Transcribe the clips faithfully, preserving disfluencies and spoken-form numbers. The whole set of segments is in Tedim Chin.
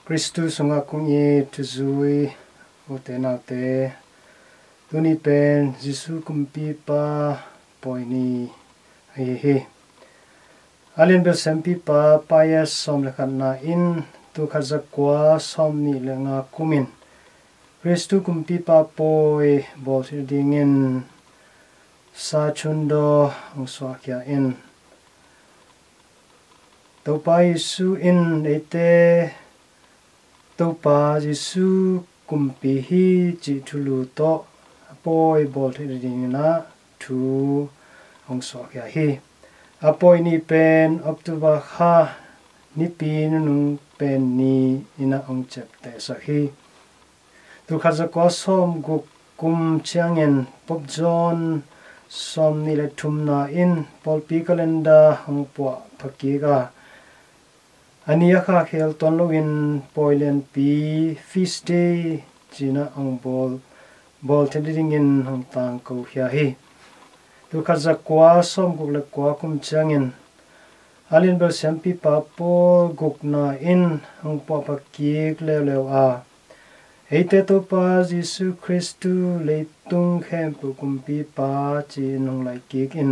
Khristu sungah kong it thuzui ute naute, tuni pen Jesu kumpipa pawi ni ahi hi. A lianbel siampipa Pius sawm le khatna in tulkhat zakua sawm nih le nga kumin Khristu kumpipa pawi bawl theih dingin Sachundaw hong suahkhia in. Topa Jesu in eite Topa Jesu kumpi hi cih thulu tawh a pawi bawl theih dingin ah thu hong suahkhia hi. A pawi ni pen October kha nipi nunung pen ni in ah hong ciaptehsak hi. Tulkhat zakua sawm guk kum ciangin Pope John sawm nih le thumna in pawlpi calendar hong puah phakik a, a ni a khakhel tuan loin pawi lianpi feast day ci-in ah hong bawl, bawl theih dingin hong tangko khia hi. Tulkhat zakua sawm guk le kua kum ciangin a lianbel siampipa Paul gukna in hong puah phakik leuleu a, eite Topa Jesu Khristu leitung khempeuh kumpipa ci-in hong laih kik in,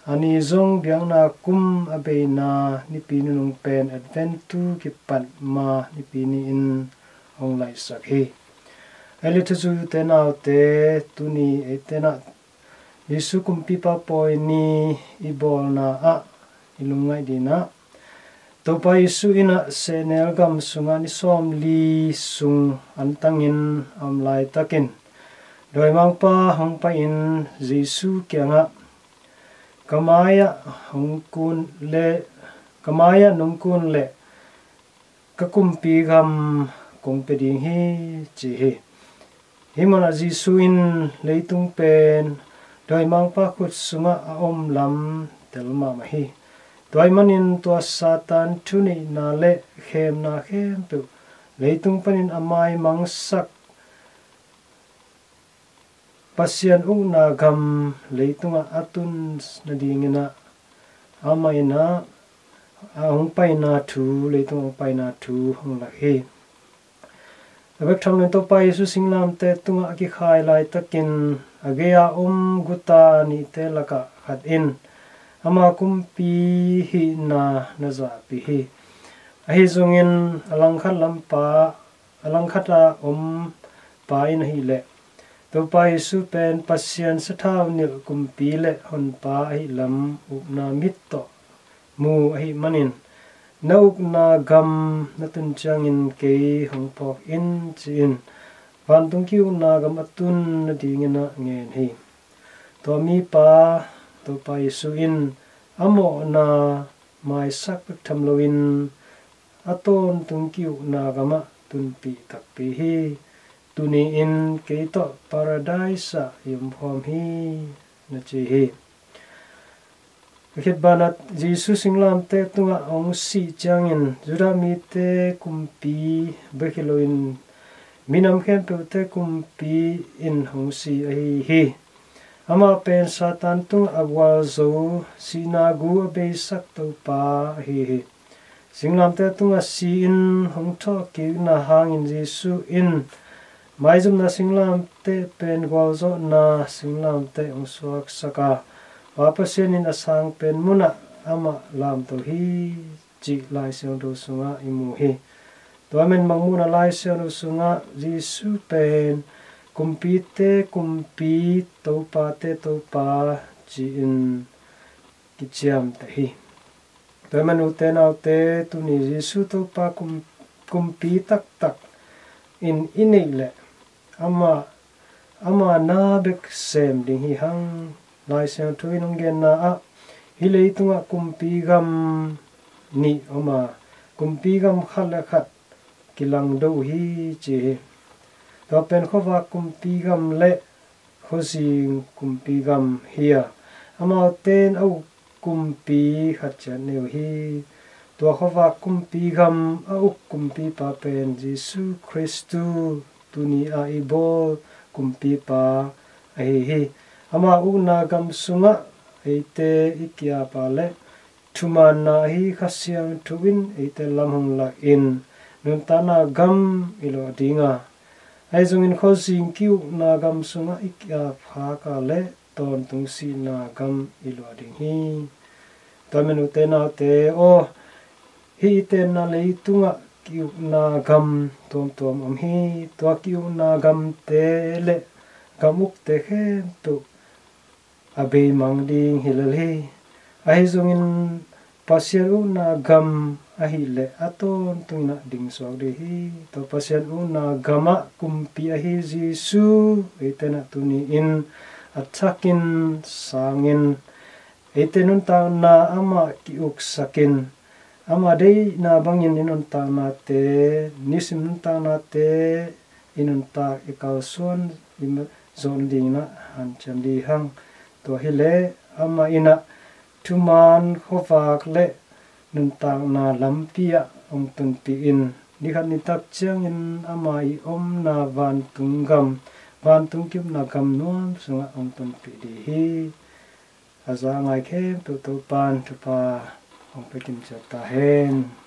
a ni zong biakna kum a beina nipi nunung pen Advent tu kipat ma nipi ni-in hong laihsak hi. Ei le thuzui ute naute, tuni eite in ah Jesu kumpipa pawi ni i bawlna ah i lungngaih dingin ah, Topa Jesu in ah sehnel gam sungah ni sawmli sung antangin a om laitakin dawimangpa hong pai-in Jesu kiangah, "Ka mai-ah hong kun le, ka mai-ah nong kun leh ka kumpi gam kong pia ding hi," ci hi. Hih munah Jesu in leitung pen dawimangpa khut sungah a om lam tel mahmah hi. Tua ahih manin tua Satan thuneihna le khemna khempeuh leitung panin a maimangsak Pasian ukna gam leitungah a tun nadingin ah amah in ah a hong paina thu, leitung hong paina thu hong lak hi. A bek tham loin Topa Jesu singlamteh tungah a kikhai laitakin a gei-a om guta nihte lakah khat in ama kumpi hihna na zahpih hi. Ahi zongin a langkhat lampa, a langkhat a om pa in ahih leh Topa Jesu pen Pasian sathau nilh kumpi le honpa ahih lam ukna mit tawh mu ahih manin, "Na ukna gam na tun ciangin kei hong phawk in," ci-in vantung ki-ukna gam a tun nadingin ah ngen hi. Tua mipa Topa Jesu in a mawhna maisak bek tham loin a tawntung ki-ukna gamah tunpih takpi hi. "Tuni-in kei tawh Paradise ah i omkhawm hi," na ci hi. A khit banah Jesu singlamteh tungah hong sih ciangin Judah mite kumpi bek hi loin minam khempeuhte kumpi in hong si ahi hi. Amah pen Satan tungah a gualzo, sihna gu a beisak Topa ahi hi. Singlamteh tungah si-in hong thawhkikna hangin Jesu in maizumna singlamteh pen gualzawhna singlamteh hong suaksak a, Pa Pasian in a sang pen munah amah lamto hi cih Lai Siangtho sungah i mu hi. Tua ahih manin Mangmuhna Lai Siangtho sungah Jesu pen kumpite kumpi, topate topa ci-in kiciamteh hi. Tua ahih manin ute naute, tuni Jesu Topa kum-, kumpi taktak in i neih leh amah, amah na bek sem ding hi hang. Lai Siangtho in hong genna ah hih leitungah kumpi gam nih om a, kumpi gam khat le khat kilangdo uh hi ci hi. Tua pen khuavak kumpi gam le khuazing kumpi gam hi a, amaute in a uk kumpi khat ciat nei uh hi. Tua khuavak kumpi gam a uk kumpipa pen Jesu Khristu, tuni a i bawl kumpipa ahi hi. Ama ukna gam sungah eite i ki-ap a leh thumaanna ahi Kha Siangtho in eite lam hong lakin nuntakna gam i luah ding a, ahi zongin khuazing ki-ukna gam sungah i ki-ap khak a leh tawntung sihna gam i luah ding hi. Tua manin ute naute aw, hih i tenna leitungah ki-ukna gam tuamtuam om hi. Tua ki-ukna gamte le gam ukte khempeuh a beimang ding hi lel hi. Ahi zongin Pasian ukna gam ahih leh a tawntungin a dingsuak ding hi. Tua Pasian ukna gamah kumpi ahi Jesu eite in ah tuni-in a thakin sangin eite nuntakna amah ki-uksakin ama deihna bangin i nuntaknate, nisim nuntaknate, i nuntak i kalsuan i ma-, zawh dingin ah hanciam ding hi hang. Tua hileh amah in ah thuman khuavak le nuntakna lampi ah hong tunpih in, ni khat ni tak ciangin ama i omna vantung gam, vantung ki-ukna gam nuam sungah hong tunpih ding hi. A za a ngai khempeuh Topa'n thupha hong pia kim ciat ta hen.